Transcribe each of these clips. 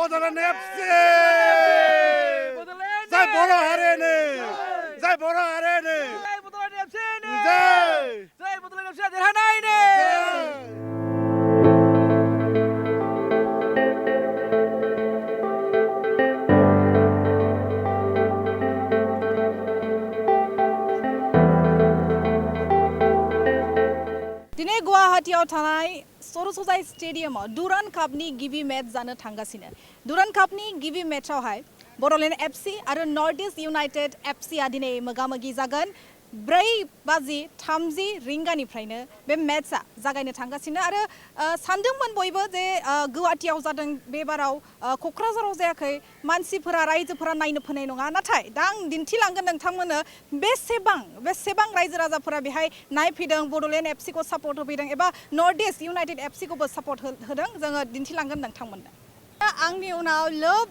Bodoland FC! Jai Bodo Harene! Jai Bodo Harene! Jai Bodoland FC ne! Jai! Jai Bodoland FC derhanai ne! दिनै गुवाहाटीयाव थानाय सरसजाय स्टेडियामाव Durand कापनि गिबि match जानो थांगासिनो डुरान्ड कापनि गिबि मेचआवहाय बड'लेण्ड एफसि आरो नर्थ इस्ट इउनाइटेड एफसिआ दिनै मोगा-मोगि जागोन 4:30 रिंगानिफ्रायनो बे मेचआ जागायनो थांगासिनो आरो सानदोंमोन बयबो जे गुवाहाटीयाव जादों बे बाराव क'क्राझाराव जायाखै मानसिफोरा रायजोफोरा नायनो फैनाय नङा नाथाय दा आं दिन्थिलांगोन नोंथांमोननो बेसेबां रायजो राजाफोरा बेहाय नायफैदों बड'लेण्ड एफसिखौ सापर्ट होफैदों एबा नर्थ इस्ट इउनाइटेड एफसिखौबो सापर्ट होदों जोङो दिन्थिलांगोन नोंथांमोननो आंनि उनाव लोब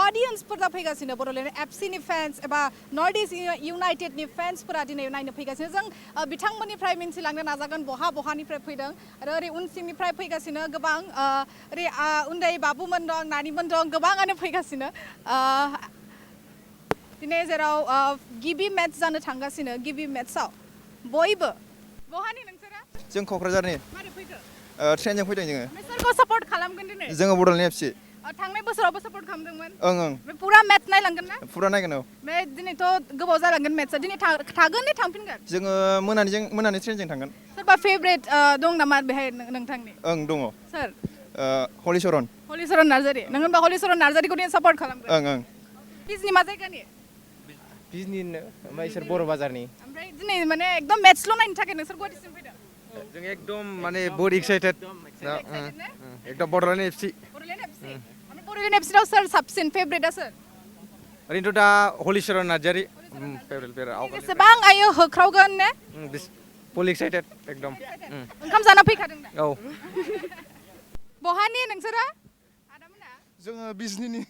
ऑडियंसफोरा फैगासिनो बड'लेण्ड एफसिनि फेन्स एबा नर्थ इस्ट इउनाइटेडनि फेन्सफोरा दिनै नायनो फैगासिनो जों बिथांमोननिफ्राय मिन्थिलांनो नाजागोन बहानिफ्राय फैदों आरो ओरै उनथिंनिफ्राय फैगासिनो गोबां ओरै उन्दै बाबुमोन दं नानिमोन दं गोबाङानो फैगासिनो दिनै जेराव गिबि मेच जानो थांगासिनो गिबि मेचआव बयबो बहानि नोंसोरा जों क'क्राझारनि मारै फैखो ट्रेनजों फैदों जोङो सोरखौ सापर्ट खालामगोन दिनै जोङो बड'लेण्ड एफसि थांनाय बोसोरावबो सापर्ट खालामदोंमोन ओं पुरा मेच नायलांगोन ना फुरा नायगोन औ बे दिनैथ' गोबाव जालांगोन मेचआ दिनै थागोन ना थांफिनगोन जोङो मोनानि ट्रेनजों थांगोन सोरबा फेभरेट दं नामा बेहाय नोंथांनि ओं दङ सोर हलिचरन नार्जारि नों होनबा हलिचरन नार्जारिखौ दिनै सापर्ट खालामगोन ओं बिजनि मा जायगानि बिजनिनो ओमफ्राय इसोर बर' बाजारनि ओमफ्राय दिनै माने एकदम मेचल' नायनो थाखाय नोंसोर गुवाहाटीसिम फैदों जों एकदम माने बहुत एक्साइटेड एकदम बड'लेण्ड एफसि बड'लेण्ड एफसि ओमफ्राय बड'लेण्ड एफसिआव सोर साबसिन फेभरेटआ सोर ओरैनोथ' दा हलिचरन नार्जारि फेभरेट प्लेयार बेसेबां आयो होख्रावगोन ने फुल एक्साइटेड एकदम ओंखाम जाना फैखादों दा औ बहानि नोंसोरा आदामोना जोङो बिजनिनि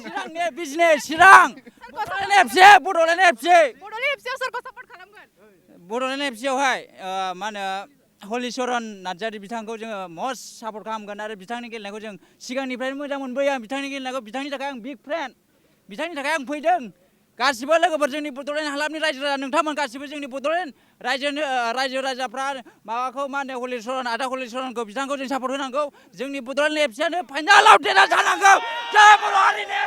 चिरांनि बिजनेस चिरां बड'लेण्ड एफसिआव सोरखौ सापर्ट खालामगोन बड'लेण्ड एफसिआवहाय मा होनो हलिचरन नार्जारि बिथांखौ जोङो मस्ट सापर्ट खालामगोन आरो बिथांनि गेलेनायखौ जों सिगांनिफ्रायनो मोजां मोनबोयो आं बिथांनि गेलेनायखौ बिथांनि थाखाय आं बिग फेन बिथांनि थाखाय आं फैदों गासिबो लोगोफोर जोंनि बड'लेण्ड हालामनि रायजो राजा नोंथांमोन गासिबो जोंनि बड'लेण्ड रायजो राजाफ्रा माबाखौ मा होनो हलिचरन आदा हलिचरनखौ बिथांखौ जों सापर्ट होनांगौ जोंनि बड'लेण्ड एफसिआनो फाइनालाव देरहा जानांगौ जय बर' हारिनि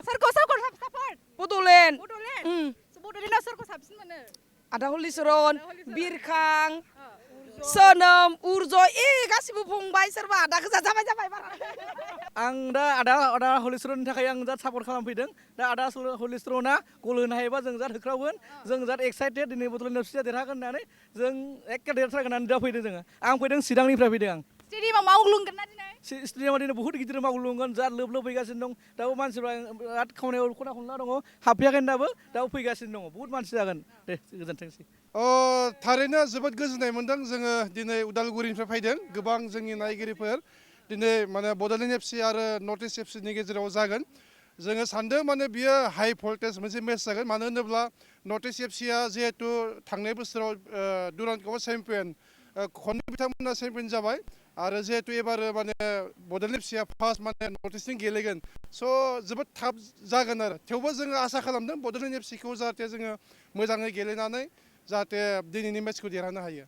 सोरखौ सापर्ट बड'लेण्ड बड'लेण्डआव सोरखौ साबसिन मोनो आदा हलिचरन बिरखां सोनोम उर्जय गासिबो फंबाय सोरबा आदा गोजा जाबाय आं दा आदा हलिचरननि थाखाय आं दा सापर्ट खालामफैदों दा आदा हलिचरना गल होनो हायोबा जों जात होख्रावगोन जों जात एक्साइटेड दिनै बड'लेण्ड एफसिआ देरहागोन होननानै जों एखे देरथारगोन होननानै दा फैदों जोङो आं फैदों चिरांनिफ्राय फैदों आं स्टेडियामाव मावग्लुंगोन ना दिनै स्टेडियामाव दिनै बहुत गिदिर मावग्लुंगोन जात लोब फैगासिनो दं दाबो मानसिफ्रा बिराद खामानियाव खना खनला दङ हाबफैयाखै दाबो फैगासिनो दङ बहुत मानसि जागोन दे गोजोनथोंसै थारैनो जोबोद गोजोननाय मोन्दों जोङो दिनै उदालगुरिनिफ्राय फैदों गोबां जोंनि नायगिरिफोर दिनै माने बड'लेण्ड एफसि आरो नर्थ इस्ट एफसिनि गेजेराव जागोन जोङो सानदों माने बियो हाइ भल्टेज मोनसे मेच जागोन मानो होनोब्ला नर्थ इस्ट एफसिआ जिहेतु थांनाय बोसोराव डुरान्ड कापआव चेम्पियन खननै बिथांमोना चेम्पियन जाबाय आरो जिहेतु एबार माने बड'लेण्ड एफसिआ फार्स्ट माने नर्थ इस्टजों गेलेगोन स' जोबोद थाब जागोन आरो थेवबो जोङो आसा खालामदों बड'लेण्ड एफसिखौ जाहाथे जोङो मोजाङै गेलेनानै जाहाथे दिनैनि मेचखौ देरहानो हायो